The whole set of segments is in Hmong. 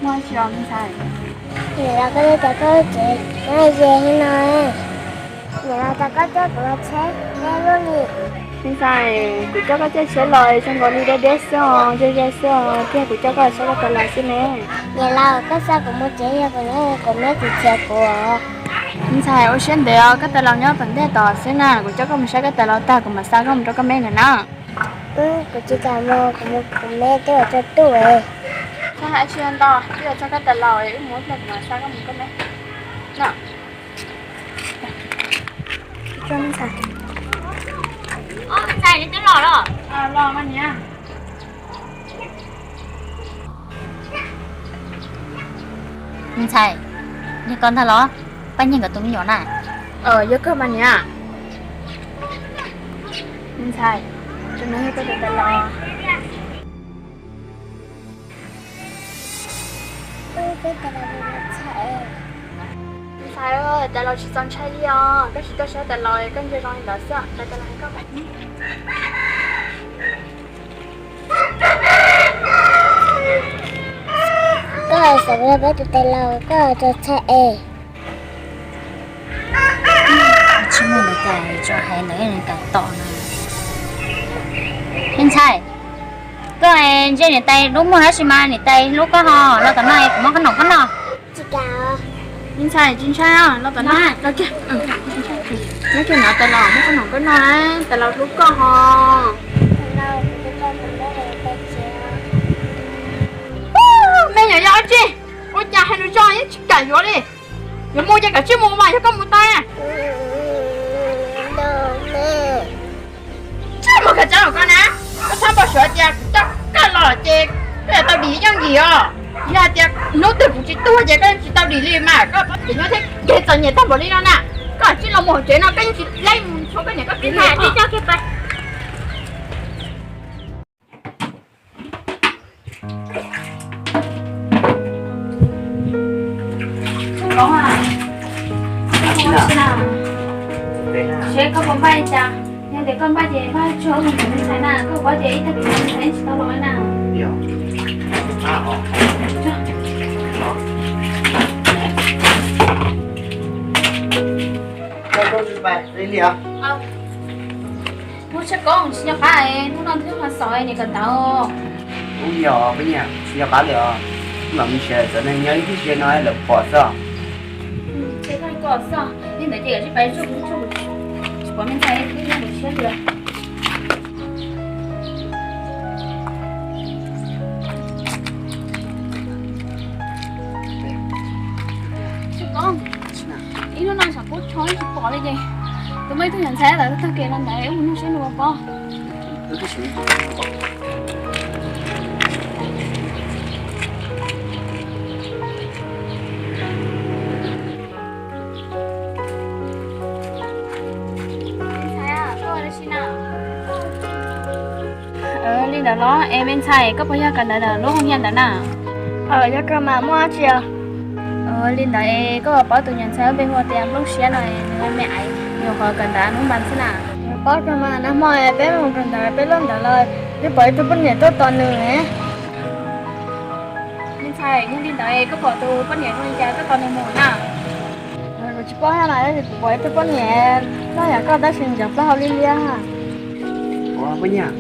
Ua tsis os me ntxhais. Niam laus, koj twb tias koj lub tsev no ze li no, niam laus tias koj coj kuv los tsheb deb lub li. Me ntxhais, kuv coj koj caij tsheb los zoo nkaus li deb deb xwb os, ze ze xwb os, thiab kuv coj koj los saib koj tais laus xwb ne. Niam laus, koj xa kuv mus tsev yog kuv nyob kuv meb tsis txiav kuv os. Me ntxhais, ua siab ntev os, koj tais laus nyob tom ntej tod xwb na, kuv coj koj mus saib koj tais laus tag kuv mam xa koj mus rau koj meb ntag na. Kuv tsis kam mus, kuv mus kuv meb twb ua tsaug tuaj. Tsis hais tsis ntau, twb yog txog koj tais laus, wb mus ib pliag kuv mam xa koj mus koj meb. Ntxhais, neb twb los los? Los mas niam. Ntxhais, yog koj ntag los? Paj Nyiag nkawd tus me nyuam na. Yog kawg mas niam. Ntxhais, tus no yog koj tus tais laus. Ntxhais, tais laus tsis txaus ntshai li os, koj tsis tuaj saib tais laus koj ntsia zoo li ntawd xwb, tais laus hais koj. Koj xav yog peb tus tais laus, koj txaus ntshai es. Tsis muaj li cas, tsuas hais ntawd nws kam tom no. Me ntxhais, koj ntsia niam tais lub muag tab sis mas niam tais hlub koj ho, los tom no kuv muab qhob noom koj noj. Me ntxhais tsis ntshai, los tom no. Nyob kiag, nyob kiag no tais laus muab qhob noom koj noj, tais laus hlub koj ho. Me nyuam yog dab tsi? Ua cas hais lus zoo yeej tsis kam yuav li. Yuav mus ces kav tsij mus mas yog koj mus tau. Tsis mus khaws txawb los koj na. Koj txhob npau suav tias kuv coj koj los ces koj yuav tau dim yooj yim os. Yog hais tias hnub twg kuv tsis tuag ces koj yeej tsis tau dim li mas koj paub tias nyob thiab kev txom nyem tag npaum li no na. Koj tsij los mus hauv tsev no, koj yeej tsis laib mus ntshuav koj niam koj txiv na. Seb koj puas npaj li cas, yog tias koj npaj ces pab tsuag mus ntawm me ntxhais na, koj paub tias ib tag kis no me ntxhais yeej tsis tau los na. Muab tsheb koob tsis nco qab, hnub no twb qhov xaus niam kawm ntawv. Ub yog peb niam tsis nco qab li os, mam mus tsev txawm neeg nyob ib tug tsev no lawv pom xwb. Tsev koj koj xwb, li ntawd ces kav tsij pais tsuag kuv tsuag, tsis pom me ntxhais twb nyob mus siab li. Tsheb koob, ib hnub no saum kub tsho tsis pom li ces tus muaj ib tug nyuam ntxhais tawm tag kev no ntawd wb mus nug seb nws puas pom. Li ntawd los es me ntxhais koj puas yog kawm ntawv ntawm lub hoo hias ntawd na? Yog kawg mas muaj dab tsi os? Li ntawd es koj puas paub tus nyuam ntxhais npe hu tias Nplooj Siab no, nws me aiv nyuam qhuav kawm ntawv hnub npas xwb na. Paub kawg mas, nag hmo peb mus kawm ntawv peb loj ntawd los twb pom ib tug poj niam tuaj tos nws. Me ntxhais, yog li ntawd koj pom tus poj niam zoo li cas koj tos nws mus na? Kuv tsis paub thiab mas, tab sis kuv pom ib tug poj niam loj yam koj tab sis ncaws plaub hau liab liab. Ua poj niam,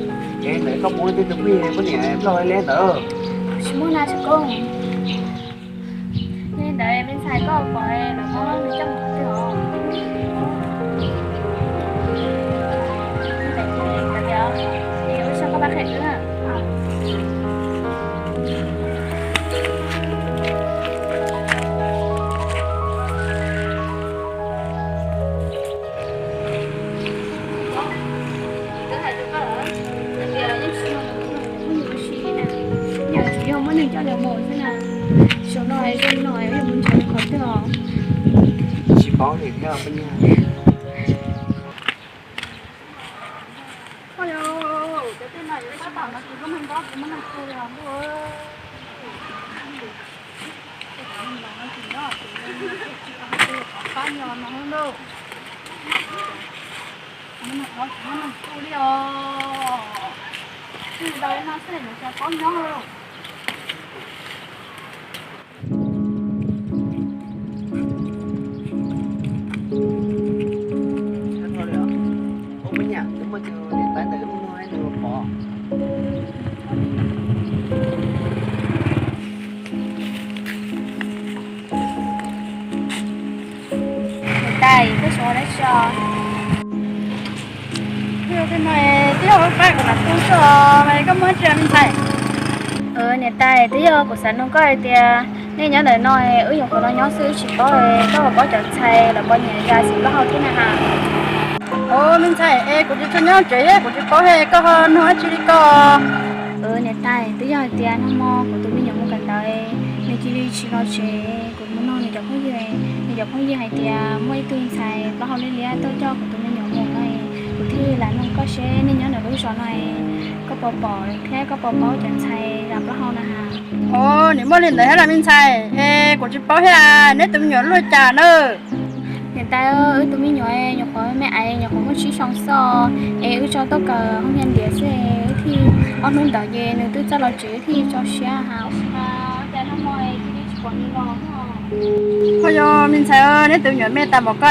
es ntawd koj muaj ib tug poj niam plaub hau liab liab ntawd? Tsis muaj na txiv koob. Yog li ntawd me ntxhais koj pom lawv muab nws coj mus qhov twg os? Li ntawd ces kav liam, es ua tsaug koj pab qhia kuv na. Twb hais rau koj lawm hais tias yeej tsis yog nws muab nws ua si na, yog tsis yog muab nws coj los mus xwb na, saum no zoo no yog mus nrhiav nws qhov twg os? Tsis paub li thiab poj niam. Koj yog cov tej no yuav sab tam no ces koj muab nrog kuv muab nrog kuv los ntuj. Qab no no lauj. Muab nrog kuv muab nrog kuv li os. Twb ntawd no xwb yuav cov pob nyob lauj. Twb yog kuv lam tu xwb os, koj muaj tsi me ntxhais? Niam tais, twb yog kuv xav nug koj hais tias nej nyob ntawm no wb nyuam qhuav los nyob xwb wb tsis paub, koj puas paub cov ntxhais los puas nyiam yas xim plaub hau thiab na has? Os me ntxhais, es kuv tsis tshua nyob tsev, kuv tsis paub, koj ho nug dab tsi li ko? Niam tais, twb yog hais tias nag hmo kuv tus me nyuam mus kawm ntawv, nws cia li tsis los tsev, kuv mus nug nws cov phooj ywg, nws cov phooj ywg hais tias muaj ib tug ntxhais plaub hau liab liab tuaj coj kuv tus me nyuam mus no, kuv thiaj li lam nug koj seb nej nyob ntawm lub zos no koj puas pom thiab koj puas paub cov ntxhais yas plaub hau na has? Os, nws muaj li ntawd thiab los me ntxhais, es kuv tsis paub thiab, neb tus me nyuam lub cas na? Niam tais, wb tus me nyuam nyuam qhuav me me aiv, nyuam qhuav muaj tsib xyoo xwb, es wb tso tuaj kawm hoob niam ntiav xwb, wb thiaj ob hnub ntawd ces nws twb txawj los tsev, wb thiaj tso siab has. Cas nag hmo cia li tsis pom nws los. Ho yog me ntxhais, neb tus me nyuam me tas npaum ko,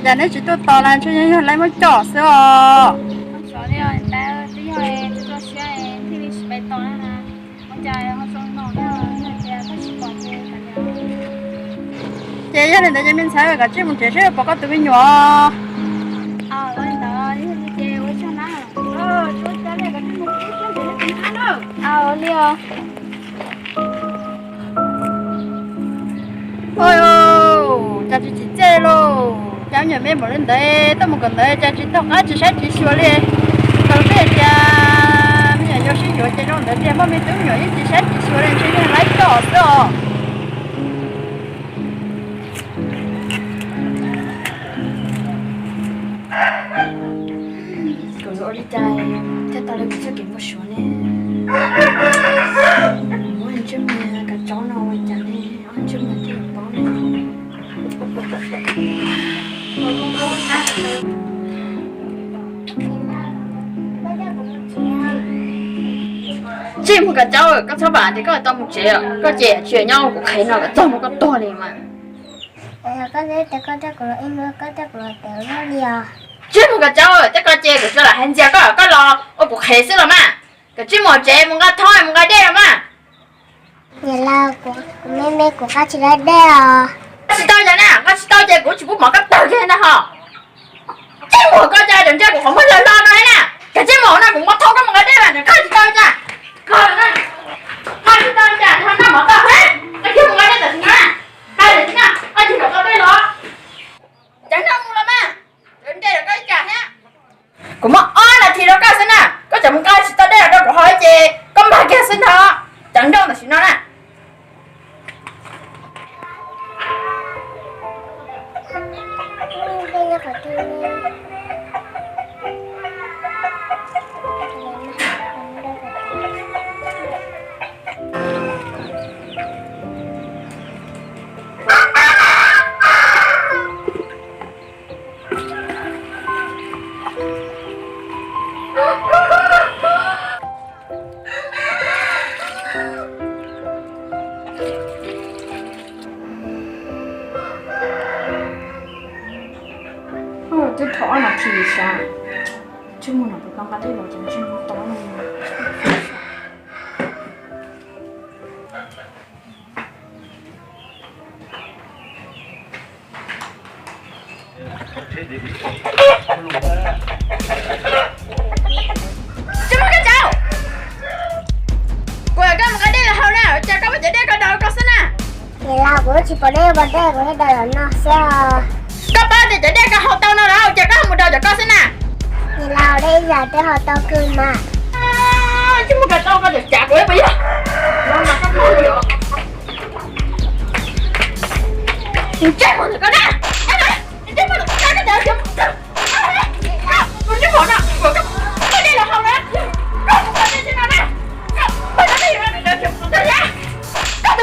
cas neb tsis tuaj tos los ntshe yog lawv muab coj xwb os. Ua cas ho zoo no, yog tias koj tsis pom ces kav liam. Ces yog li ntawd ces me ntxhais, koj tsij mus tsev seb puas pom koj tus me nyuam. Ua li ntawd, yog li ces ua tsaug na. Ua li os. Ua, cas tsis txim txiaj lauj, cas me nyuam me npaum li ntawd tuaj mus kawm ntawv cas tsis taug qab tsis saib tsis xyuas li. Tau peb tias me nyuam yuav sib yuav ces zoo ntawd tiag, muaj me tub me nyuam yeej tsis saib tsis xyuas li, ntshe yog lawv coj xwb os. Kuv yuav ua li cas thiaj tau li kuv txoj kev npau suav ne? Muab ntsej muag kav tsaub no ua cas ne, ntsej muag thiaj paub ne. Ntsej muag kav tsaub, koj txhob vam tias koj tau mus tsev, koj ces tsis nyob ua kuv qhev no kom txog hnub koj tuag li mas. Ntsej muag kav tsaub, tej ko ces kuv tsuas lam hais ntxias koj, koj los ua kuv qhev xwb los mas. Koj tsij mus tsev mus nqa thoob mus nqa dej los mas. Niam laus, kuv me me kuv nqa tsis tau dej os. Nqa tsis tau cas na, nqa tsis tau ces kuv tsis pub mov koj tawg kiag ntag ho. Ntsej muag koj cas, cov ntsej kuv qhov muag loj loj no li na. Koj tsij mus no kuv nqa thoob koj mus nqa dej mas koj tsis tau cas. Koj nqa tsis tau cas ho noj mov koj thiab, koj cia mus nqa dej tam sim no na. Nqa tam sim no, koj tsis kom tau dej los. Cov noj mus los mas, cov nte rau koj ib tsam thiab. Kuv muab ob nas this rau koj xwb na, koj tseem mus nqa tsis tau dej los rau kuv haus ces koj npaj kiag xwb ntag, cov nrauj tam sim no na. Twb dhau ob nas this li sav, ntsej muag no puas tau nqa dej los ces ntsej muag tau no. Ntsej muag koj tsaub, kuv kom koj mus nqa dej los haus na, cas koj muab cov dej ko daus rau koj xwb na. Niam laus, kuv tsis pom dej, pom dej kuv thiaj daus los no xwb os. Koj paub tias cov dej koj haus tau no los cas koj mus daus cov ko xwb na. Niam laus, dej ib zam twb haus tau kawg mas. Ntsej muag koj tsaub, koj tseem cav kuv puas yog? Ntsej muag ntawm koj na, ntsej muag ntawm koj na, koj tseem mus daus cov ko xwb na. Ntsej muag no, koj dej los haus na, koj mus daus dej xwb no na. Koj tus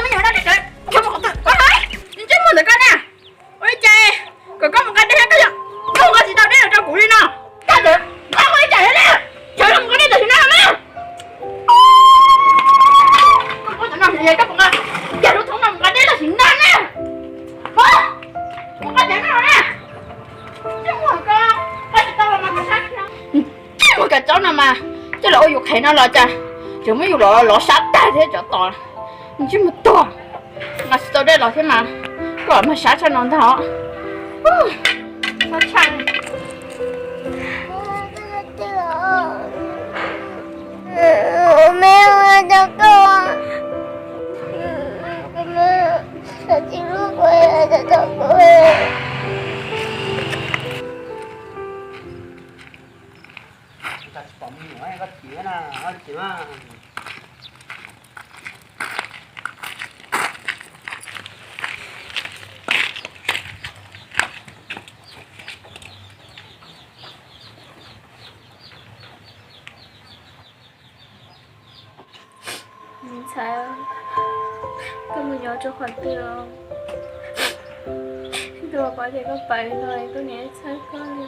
me nyuam no tseem mus qhov twg, koj hais, ntsej muag ntawm koj na. Ua li cas kom koj mus nqa dej thiab koj yog koj nqa tsis tau dej los rau kuv li no. Koj tseem nqa ua li cas thiab na? Sawv los mus nqa dej tam sim no na. Koj puas nqa, koj puas nqa, cas lub thoob no mus nqa dej tam sim no na. Mus nqa cov no na. Ntsej muag koj, nqa tsis tau los mas koj sab. Ntsej muag koj tsaub no mas, coj los ua yus qhev no los cas tseem muab yus los sab tag thiab cov tos. Ntsej muag tuag, nqa tsis tau dej los thiab mas, koj mas sab tshaj no ntag os. Txhob tshee. Me, ua tau koj, tsis hlub kuv, tau kuv. Me ntxhais, koj mus nyob rau qhov twg os? Tus poj niam koj pab no, koj niam txhawj koj li.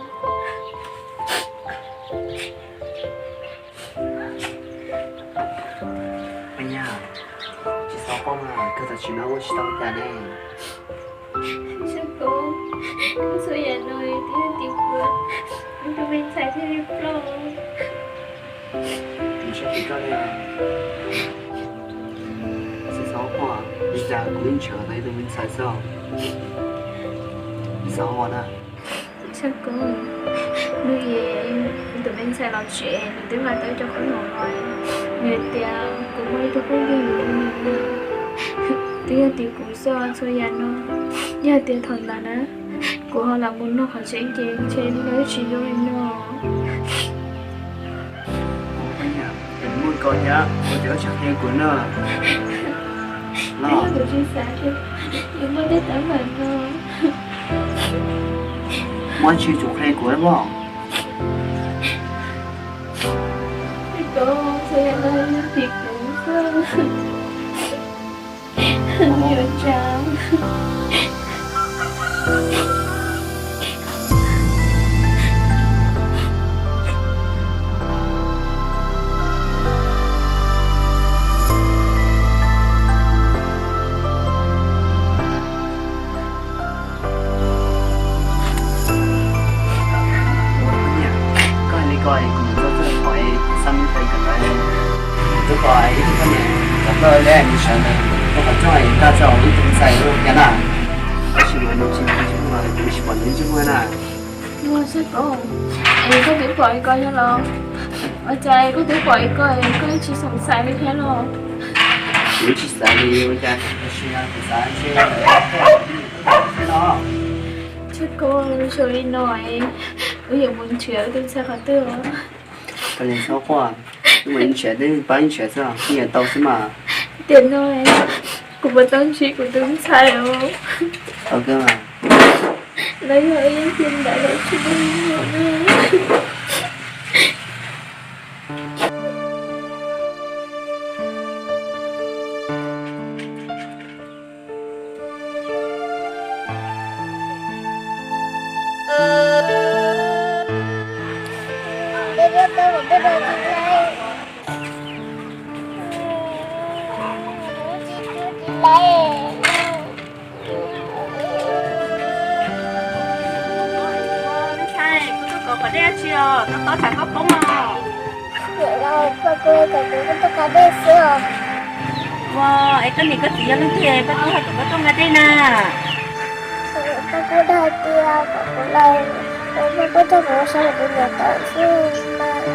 Tsis txhob quaj mas, koj txawm tsis noj ua tsis tau cas ne. Txhob quaj, txhua yam no twb yog tim kuv, tus me ntxhais thiaj li ploj. Tsis txhob quaj, li cas kuv yeej nrhiav tau ib tus me ntxhais xwb. Tsis txhob quaj na. Txhob quaj, nws, tus me ntxhais los tsev nws twb nqa tau cov qhob noom los, nws tias kuv muaj ib tug phooj ywg yuav nws, twb yog tim kuv xwb txhua yam no. Yog tias thaum ntawd na, kuv ho lam mus noj qhov tsev ces ntshe hnub no twb tsis zoo li no. Muaj koj thiab, ua cas koj tsis qhia kuv na? Los, kuv tsis xav tias yuav muaj tej teeb meem no. Muaj tsis tsum qhia kuv mog. Txhob, txhob yam no, tim kuv xwb. Yuav tsav. Koj hais li ko es kuv mus txog txog qhov es xa mi pes kawm ntawv, kuv twb pom ib tug poj niam txom ploj li nws sawv ntawd, muaj qhov rooj es nkag txog ib tug ntxhais lub hnab na. Tab sis mas nws tsis, kuv tsis pom nws ib tug muag na. Ua, Xab Koob, es koj twb pom li ko thiab los? Ua cas koj twb pom li ko es koj tsis xoom xaiv li thiab los? Kuv tsis xav li, ua cas kuv xav li no. Xab Koob, zoo li no es wb yuav mus nrhiav wb tus ntxhais qhov twg os? Koj tsis txhob quaj, wb mus nrhiav, wb pab nrhiav xwb, wb yuav tau xwb mas. Tiam no kuv puas tau ntsib kuv tus ntxhais os? Tau kawg mas. Los yog wb yeej tiag ntawd los tsis muaj li no na. Ntxhais, koj tuaj kov dej dab tsi os? Tob tob tsam koj poob os. Ua, es koj niam koj txiv yog leej twg es koj kuj hais kom koj tuaj nqa dej na? Koj kuj dag tias kom kuv los, koj kuj coj kuv mus saib kuv tus niam tais xwb mas.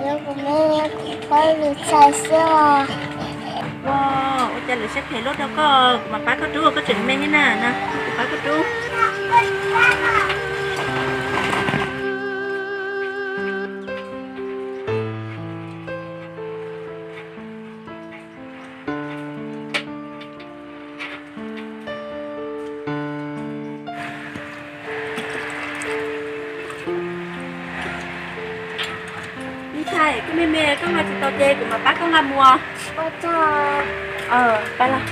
Yog kuv me, kuv pab tus ntxhais xwb os. Ua, ua cas lawv siab phem luaj rau koj, kuv mam pab koj rub, koj tseem me thiab na, kuv pab koj rub. Me ntxhais, koj me me koj nqa tsis tau ces kuv mam pab koj nqa mus. Ua tsaug. Pab los.